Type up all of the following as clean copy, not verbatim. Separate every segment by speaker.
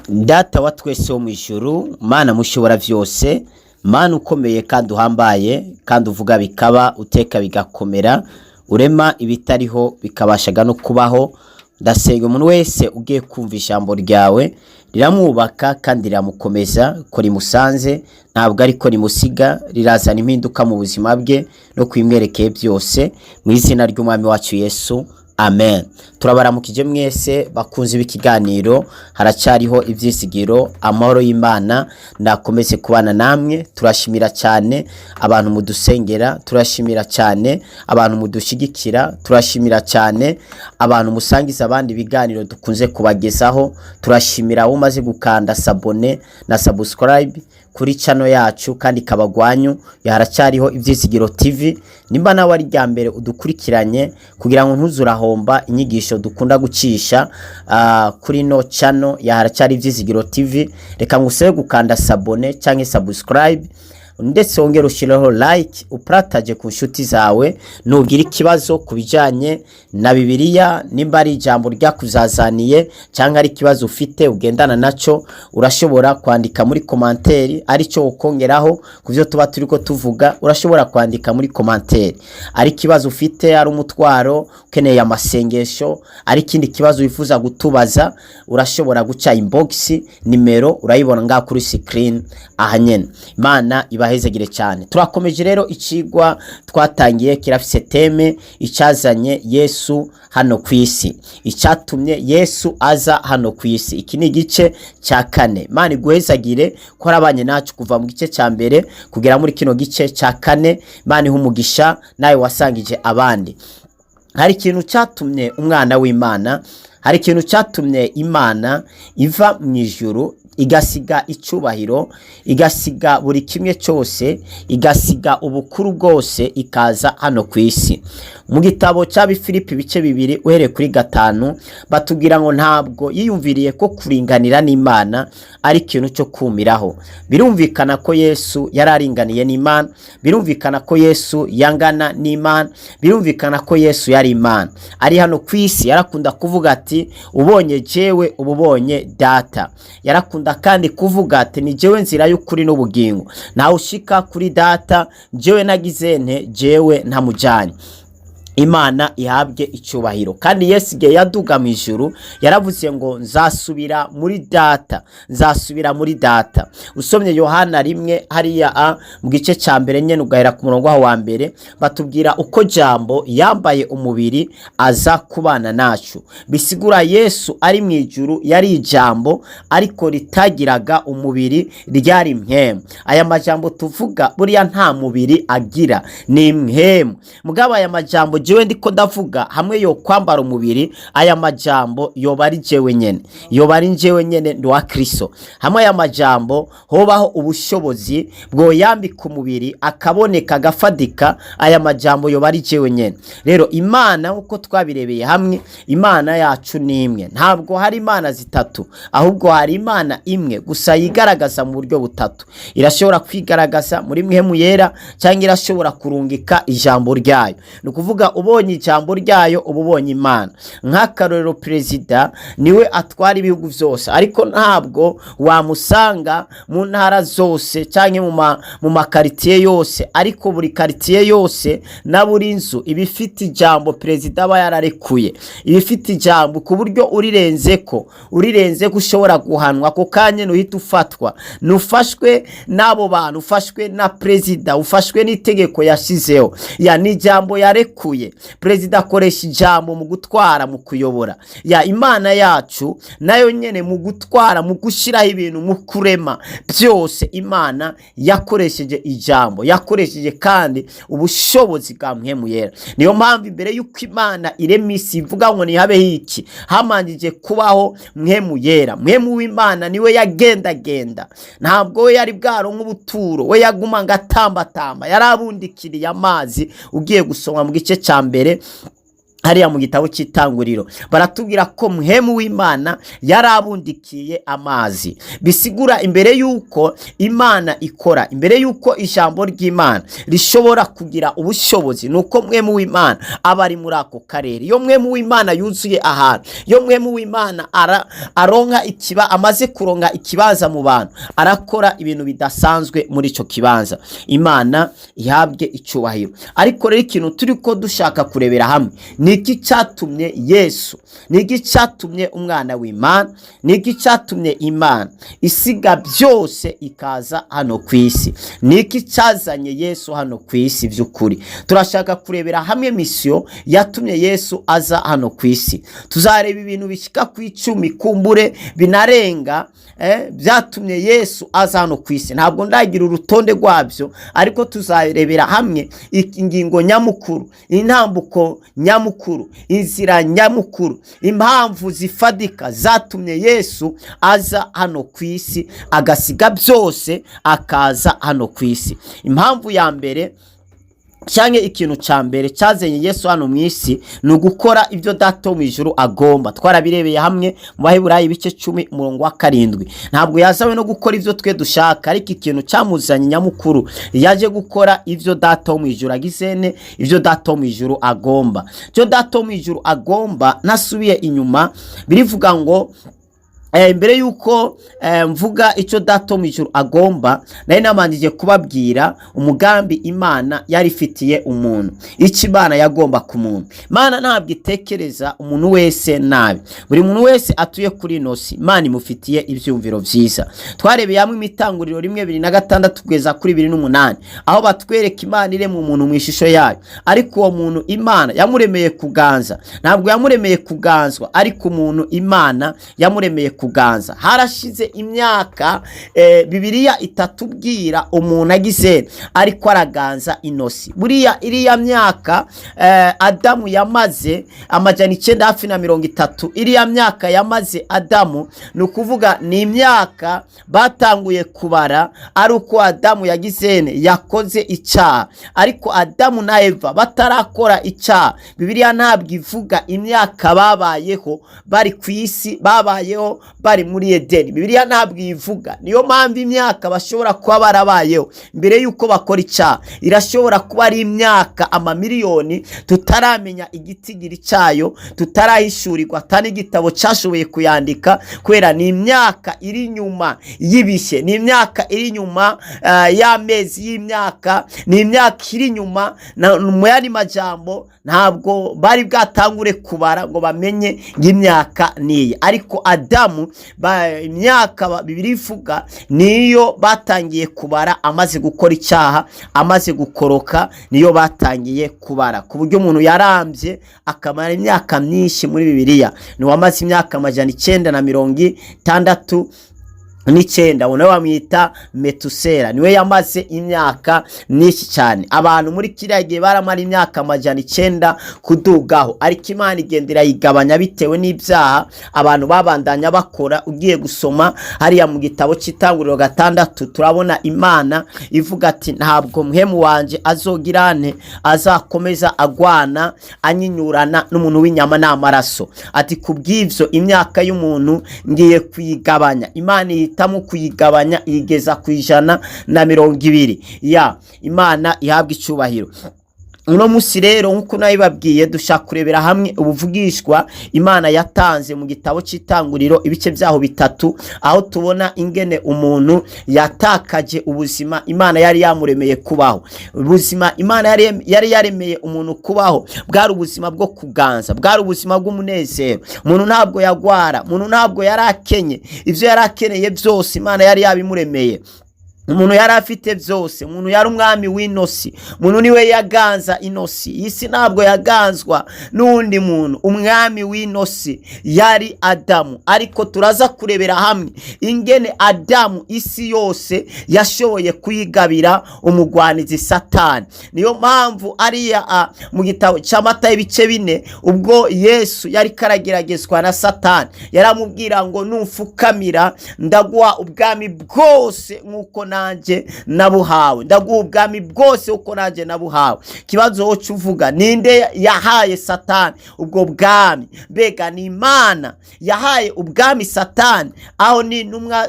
Speaker 1: Data wa twese wo mu ijuru, Mana mushobora vyose, Mana ukomeye kandi uhambaye, kandi uvuga bikaba, uteka bigakomera, urema ibitariho bikabashaga no kubaho. Ndasenga umuntu wese ugiye kumva ijambo ryawe, riramwubaka kandi riramukomeza ko rimusanze, ntabwo ariko rimusiga, rirazana impinduka mu buzima bwe no kwimwerekeye byose, mu izina ry'Umwami wacu Yesu, amen. Turabaramukije mwese bakunze b'ikiganiro Haracyariho Ibyizigiro. Amahoro y'Imana nakomeze kubana namwe. Turashimira cyane abantu mudusengera, turashimira cyane abantu mudushyigikira, turashimira cyane abantu musangiza abandi ibiganiro dukunze kubagezaho. Turashimira abo umaze gukanda s'abonner na subscribe kuri channel yacu kandi ikabagwanyu ya Haracyariho Ibyizigiro TV. Nimba nawe ari rya mbere udukurikiranye, kugira ngo ntuzurahomba inyigisho dukunda gucisha kuri no channel ya Haracyari Ibyizigiro TV, reka ngusabe gukanda s'abonner cyangwa subscribe, ndetse wongere ushyireho like, upartage ku nshuti zawe. Nugira ikibazo ku bijyanye na Bibiliya, nimba ari ijambo ryakuzazaniye cyangwa ari ikibazo ufite ugendana nacyo, urashobora kwandika muri commentaire. Aricyo ukongeraho ku byo tuba turi ko tuvuga, urashobora kwandika muri commentaire. Ari ikibazo ufite, ari umutwaro ukeneye amasengesho, ari ikindi kibazo wifuza gutubaza, urashobora guca inbox. Nimero urayibona ngaha kuri screen aha nyene. Imana ibahezagire cyane. Turakomeje rero ikigwa twatangiye, kirafise thème icyazanye Yesu hano ku isi, icyatumye Yesu aza hano ku isi. Iki ni igice cya kane. Imana iguhezagire ko arabanye nacu kuva mu gice cya mbere kugera muri kino gice cya kane. Imana ihe umugisha nawe wasangije abandi. Hari ikintu cyatumye umwana w'Imana, hari ikintu cyatumye Imana iva mu ijuru, igasiga icyubahiro, igasiga buri kimwe cyose, igasiga ubukuru bwose, ikaza hano ku isi. Mu gitabo cy'Abifilipi ibice 2 uhereye kuri 5, batubwira ngo ntabwo yiyumviriye ko kuringanira n'Imana ari ikintu cyo kumiraho. Birumvikana ko Yesu yari aringaniye n'Imana, birumvikana ko Yesu yangana n'Imana, birumvikana ko Yesu yari Imana. Ari hano ku isi yarakunda kuvuga ati: "Ubonye jewe uba ubonye Data." Yarakunda kandi kuvuga ati: "Ni jewe nzira y'ukuri n'ubugingo, ntawe ushika kuri Data jewe nagize nte, jewe ntamujyanye." Imana ihabwe icyubahiro. Kandi Yesu igihe yaduga mu ijuru yaravuze ngo: "Nzasubira muri Data, nzasubira muri Data." Usomye Yohana 1 hariya mu gice cya mbere nyine, ugahera ku murongo waho wa mbere, batubwira uko Jambo yambaye umubiri aza kubana nacu. Bisigura Yesu ari mu ijuru yari ijambo, ariko ritagiraga umubiri, ryari impwemu. Aya majambo tuvuga buriya nta mubiri agira, ni impwemu. Mugabo aya majambo jewe ndiko ndavuga, hamwe yo kwambara umubiri, aya majambo yoba ari jewe nyene, yoba ari jewe nyene ndi wa Kristo. Hamwe aya majambo hobaho ubushobozi bwoyambika umubiri akaboneka agafadika, aya majambo yoba ari jewe nyene. Rero Imana, nkuko twabirebeye hamwe, Imana yacu ni imwe. Ntabwo hari imana zitatu, ahubwo hari Imana imwe gusa yigaragaza mu buryo butatu. Irashobora kwigaragaza muri Mpwemu Yera, cyangwa irashobora kurungika ijambo ryayo. Ni ukuvuga ubonye ijambo ryayo uba ubonye Imana. Nk'akarorero, perezida niwe atwara ibihugu byose, ariko ntabwo wamusanga mu ntara zose cyangwa mu makaritsiye yose. Ariko buri karitsiye yose na buri nzu iba ifite ijambo perezida aba yararekuye, iba ifite ijambo ku buryo urirenze ko ushobora guhanwa ako kanya, ntuhita ufatwa. Nufashwe n'abo bantu, ufashwe na perezida, ufashwe n'itegeko yashyizeho ya ni ijambo yarekuye. Perezida akoresha ijambo mu gutwara, mu kuyobora. Ya Imana yacu nayo nyine mu gutwara, mu gushyiraho ibintu, mu kurema byose, Imana yakoresheje ijambo, yakoresheje kandi ubushobozi bwa Mpwemu Yera. Niyo mpamvu imbere y'uko Imana irema isi, ivuga ngo ntihabeho iki, hamanjije kubaho Mpwemu Yera. Mpwemu w'Imana niwe yagendagenda, ntabwo we yari bwaronka ubuturo, we yaguma ngo atambatamba, yari abundikiriye amazi. Ugiye gusoma mu gice cya mbere Hariya mu gitabo cy'Itanguriro baratubwira ko Mpwemu w'Imana yarabundikiye amazi. Bisigura imbere y'uko Imana ikora, imbere y'uko ijambo ry'Imana rishobora kugira ubushobozi, ni uko Mpwemu w'Imana aba ari muri ako karere. Iyo Mpwemu w'Imana yuzuye ahantu, iyo Mpwemu w'Imana aronka ikiba, amaze kuronka ikibanza mu bantu, arakora ibintu bidasanzwe muri icyo kibanza. Imana ihabwe icyubahiro. Ariko rero ikintu turi ko dushaka kurebera hamwe ni iki cyatumye Yesu, ni iki cyatumye umwana w'Imana, ni iki cyatumye Imana isiga byose ikaza hano ku isi, ni iki cyazanye Yesu hano ku isi? By'ukuri turashaka kurebera hamwe mission yatumye Yesu aza hano ku isi. Tuzareba ibintu bishyika ku 10, kumbure binarenga, byatumye Yesu aza hano ku isi. Ntabwo ndagira urutonde rwabyo, ariko tuzarebera hamwe ingingo nyamukuru, intambuko nyamukuru, inzira nyamukuru, impamvu zifadika zatumye Yesu aza hano ku isi, agasiga byose akaza hano ku isi. Impamvu ya mbere cyangwa ikintu cya mbere cyazanye Yesu hano mu isi ni ugukora ibyo Data wo mu ijuru agomba. Twarabirebeye hamwe mu Baheburayi ibice 10 umurongo wa 7. Ntabwo yazawe no gukora ibyo twe dushaka, ariko ikintu cyamuzanye nyamukuru, yaje gukora ibyo Data wo mu ijuru agizene, ibyo Data wo mu ijuru agomba. Ibyo Data wo mu ijuru agomba, nasubiye inyuma, birivuga ngo mbere yuko mvuga icyo Data wo mu ijuru agomba, nari namanjije kubabwira umugambi Imana yari ifitiye umuntu, icyo Imana yagomba ku muntu. Imana ntabwo itekereza umuntu wese nabi. Buri muntu wese atuye kuri ino si, Imana imufitiye ibyumviro byiza. Twarebeye hamwe imitanguriro 1:26 kugeza kuri 28, aho batwereka Imana irema umuntu mu ishusho yayo. Ariko uwo muntu Imana yamuremeye kuganza, ntabwo yamuremeye kuganzwa, ariko umuntu Imana yamuremeye kuganza. Harashize imyaka Bibiliya itatubwira umuntu agize ariko araganza inosi. Buriya iriya myaka Adamu yamaze, 930 hafi, iriya myaka yamaze Adamu, ni ukuvuga ni imyaka batanguye kubara ari uko Adamu yagize yakoze icyaha. Ariko Adamu na Eva batarakora icyaha, Bibiliya ntabwo ivuga imyaka babayeho bari ku isi, babayeho bari muri Edeni. Bibiliya ntabwo ivuga. Niyo mpamvu imyaka bashobora kuba barabayeho mbere y'uko bakora icyaha irashobora kuba ari imyaka amamiliyoni tutaramenya igitigiri cyayo, tutarahishurirwa, atari igitabo cyashoboye kuyandika, kubera ni imyaka iri inyuma y'ibishye, ni imyaka iri inyuma y'amezi y'imyaka, ni imyaka iri inyuma. Mu yandi majambo, ntabwo bari bwatangure kubara ngo bamenye ngo imyaka niyi. Ariko Adamu imyaka Bibiliya ivuga niyo batangiye kubara amaze gukora icyaha, amaze gukoroka, niyo batangiye kubara, ku buryo umuntu yarambye akamara imyaka myinshi muri Bibiliya ni uwamaze imyaka 969, uwo nawe bamwita Metusera, niwe yamaze imyaka myinshi cyane. Abantu muri kiriya gihe baramara imyaka 900 kudugaho, ariko Imana igenda irayigabanya bitewe n'ibyaha abantu babandanya bakora. Ugiye gusoma hariya mu gitabo cy'Itanguriro 6, turabona Imana ivuga ati: "Ntabwo Mpwemu wanje azogirane azakomeza agwana anyinyurana n'umuntu w'inyama n'amaraso." Ati: "Kubw'ibyo imyaka y'umuntu ngiye kuyigabanya." Imana ihitamo kuyigabanya, iyigeza ku 120. Ya Imana ihabwa icyubahiro. Uno munsi rero, nk'uko nabibabwiye, dushaka kurebera hamwe ubuvugishwa Imana yatanze mu gitabo cy'Itanguriro ibice byaho bitatu, aho tubona ingene umuntu yatakaje ubuzima Imana yari yamuremeye kubaho. Ubuzima Imana yari yaremeye umuntu kubaho bwari ubuzima bwo kuganza, bwari ubuzima bw'umunezero. Umuntu ntabwo yagwara, umuntu ntabwo yari akenye, ibyo yari akeneye byose Imana yari yabimuremeye. Umuntu yari afite byose, umuntu yari umwami w'inosi, umuntu niwe yaganza inosi. Iyi si ntabwo yaganzwa n'undi muntu, umwami w'inosi yari Adamu. Ariko turaza kurebera hamwe ingene Adamu isi yose yashoboye kuyigabira umugwanizi Satani. Niyo mpamvu ariya mu gitabo cya Matayo ibice 4, ubwo Yesu yari karageragezwa na Satani, yaramubwira ngo: "Numfukamira ndaguha ubwami bwose nk'uko nanjye nabuhawe. Ndaguha ubwami bwose uko nanjye nabuhawe. Ikibazo woca uvuga, ninde yahaye Satani ubwo bwami? Mbega ni Imana yahaye ubwami Satani? Aho ni intumwa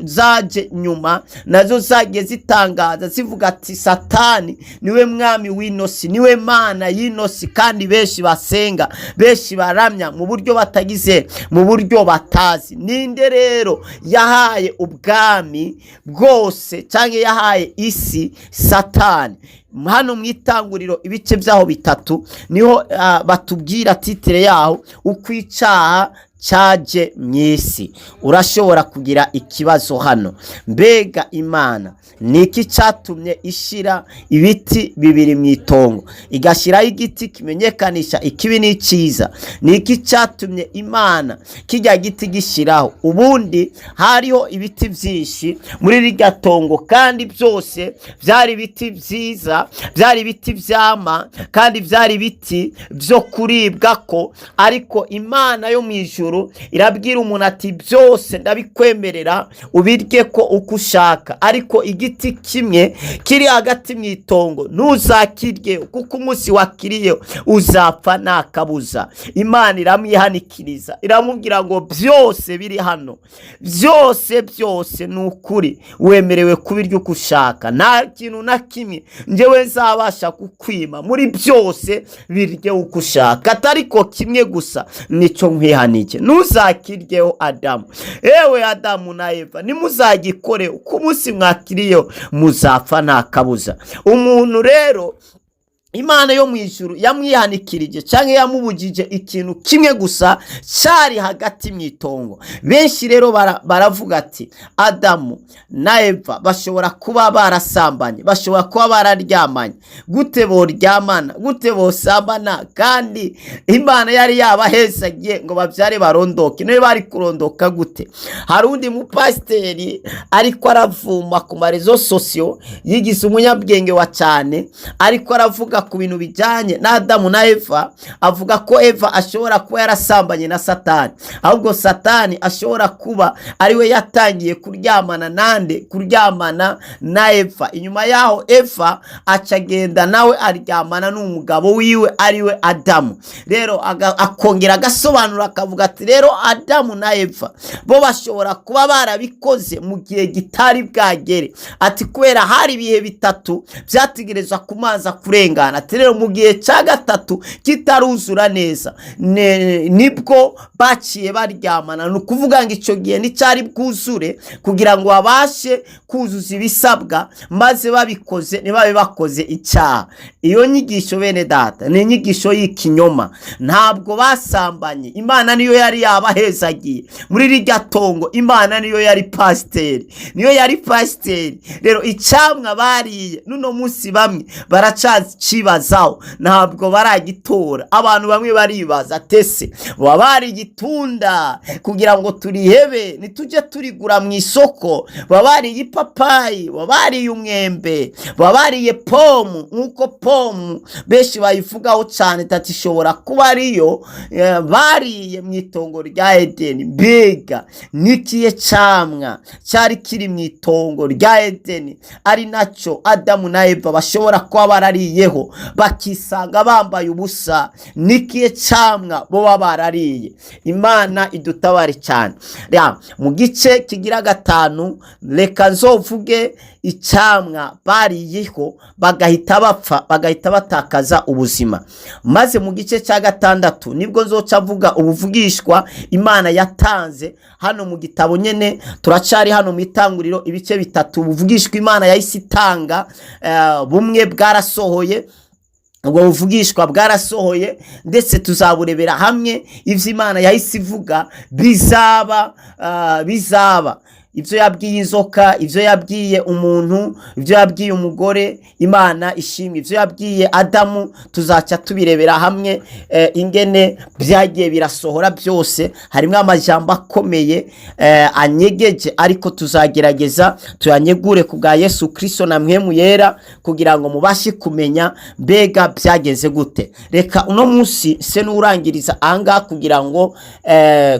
Speaker 1: zaje nyuma, nazo zagiye zitangaza zivuga ati Satani niwe mwami w'inosi, niwe mana y'inosi, kandi benshi basenga, benshi baramya mu buryo batagize, mu buryo batazi. Ninde rero yahaye ubwami bwose cyangwa yahaye isi Satani? Hano mu Itanguriro ibice byaho bitatu niho batubwira titre yaho, uko icyaha cyaje mu isi. Urashobora kugira ikibazo hano: mbega Imana ni iki cyatumye ishyira ibiti bibiri mu itongo, igashyiraho igiti kimenyekanisha ikibi n'icyiza? Ni iki cyatumye Imana kijya giti gishyiraho? Ubundi hariho ibiti byinshi muri rirya tongo, kandi byose byari ibiti byiza, byari ibiti byama, kandi byari ibiti byo kuribwa ko. Ariko Imana yo mu ijuru irabwira umuntu ati byose ndabikwemerera, ubirye ko uko ushaka, ariko igiti kimwe kiri hagati mu itongo ntuzakirye, kuko umunsi wakiriye uzapfa nta kabuza. Imana iramwihanikiriza, iramubwira ngo byose biri hano, byose byose, ni ukuri wemerewe kubirya uko ushaka, nta kintu na kimwe njyewe nzabasha kukwima muri byose, birye uko ushaka, atariko kimwe gusa nicyo nkwihanike, ntuzakiryeho. Adamu, ewe Adamu na Eva, nimuzagikore, uko umunsi mwakiriyeho muzapfa nta kabuza. Umuntu rero Imana yo mu ijuru yamwihanikirije cyangwa yamubujije ikintu kimwe gusa cyari hagati mu itongo. Benshi rero baravuga ati Adamu na Eva bashobora kuba barasambanye, bashobora kuba bararyamanye. Gute boryamana? Gute bosambana kandi Imana yari yabahezagiye ngo babyare barondoke? Niba bari kurondoka gute? Hari undi mupasiteri ariko aravuma ku ma réseaux sociaux, yigize umunyabwenge wa cyane, ariko aravuga ku bintu bijyanye na Adamu na Eva, avuga ko Eva ashobora kuba yarasambanye na Satani, ahubwo Satani ashobora kuba ariwe yatangiye kuryamana nande? Kuryamana na Eva. Inyuma yaho Eva acagenda nawe aryamana n'umugabo wiwe, ariwe Adamu. Rero akongera agasobanura, akavuga ati rero Adamu na Eva bo bashobora kuba barabikoze mu gihe gitari bwagere, ati kubera hari ibihe bitatu byategerezwa kumanza kurengana, ati rero mu gihe cya gatatu kitaruzura neza nibwo baciye baryamana. Ni ukuvuga ngo icyo gihe nticyari bwuzure kugira ngo babashe kuzuza ibisabwa, maze babikoze ntibabe bakoze icyaha. Iyo nyigisho, bene data, ni inyigisho y'ikinyoma. Ntabwo basambanye. Imana niyo yari yabahezagiye muri rirya tongo. Imana niyo yari pasiteri, niyo yari pasiteri. Rero icyamwa bariye, n'uno munsi bamwe baracyakibazaho, ntabwo baragitora. Abantu bamwe baribaza tese baba bari igitunda kugira ngo turihebe ntitujye turigura mu isoko, baba bariye ipapayi, baba bariye umwembe, baba bariye pomme, nk'uko pomme benshi bayivugaho cyane, tati ishobora kuba ariyo bariye mu itongo rya Edeni. Mbega n'ikihe camwa cyari kiri mu itongo rya Edeni ari nacyo Adamu na Eva bashobora kuba barariyeho bakisanga bambaye ubusa? N'ikihe camwa bo barariye? Imana idutabare cyane. Mu gice kigira gatanu reka nzovuge icamwa bariyeho bagahita bapfa, bagahita batakaza ubuzima. Maze mu gice cya gatandatu nibwo nzoca mvuga ubuvugishwa Imana yatanze hano mu gitabo nyene. Turacari hano mu Itanguriro ibice bitatu. Ubuvugishwa Imana yahise itanga, bumwe bwarasohoye, ubwo buvugishwa bwarasohoye, ndetse tuzaburebera hamwe ivyo Imana yahise ivuga bizaba, bizaba ibyo yabwiye inzoka, ibyo yabwiye umuntu, ibyo yabwiye umugore, Imana ishimwe, ibyo yabwiye Adamu, tuzaca tubirebera hamwe ingene byagiye birasohora byose. Harimo amajambo akomeye anyegeje, ariko tuzagerageza tuyanyegure ku bwa Yesu Kirisito na Mpwemu Yera kugira ngo mubashe kumenya mbega byagenze gute. Reka uno munsi se n'urangiriza ahangaha kugira ngo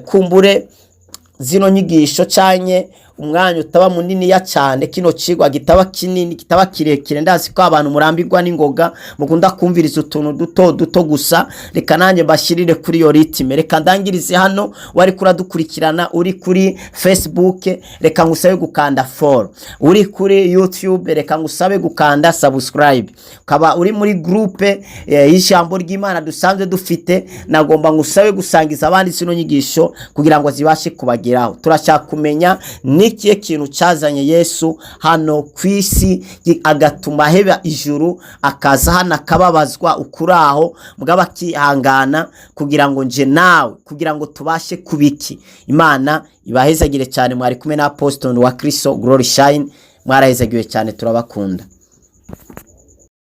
Speaker 1: kumbure zino nyigisho canye. umwanya utaba muniniya cyane, kino cigwa gitaba kinini, kitaba kirekire. Ndazi ko abantu murambirwa n'ingoga, mukunda kumviriza utuntu duto duto gusa. Reka nanjye mbashirire kuri iyo rythme. Reka ndangirize hano. Wari kuradukurikirana uri kuri Facebook, reka ngusabe gukanda follow. Uri kuri YouTube, reka ngusabe gukanda subscribe. Ukaba uri muri groupe y'ijambo ry'Imana dusanzwe dufite, nagomba ngusabe gusangiza abandi zino nyigisho kugira ngo zibashe kubageraho. Turashaka kumenya n'ikihe kintu cyazanye Yesu hano ku isi, agatuma aheba ijuru akaza hano akababazwa ukuri aho mugabo akihangana kugira ngo nje nawe, kugira ngo tubashe kubiki. Imana ibahezagire cyane. Mwari kumwe na Apostle wa Kristo Glory Shine. Mwarahezagiwe cyane, turabakunda.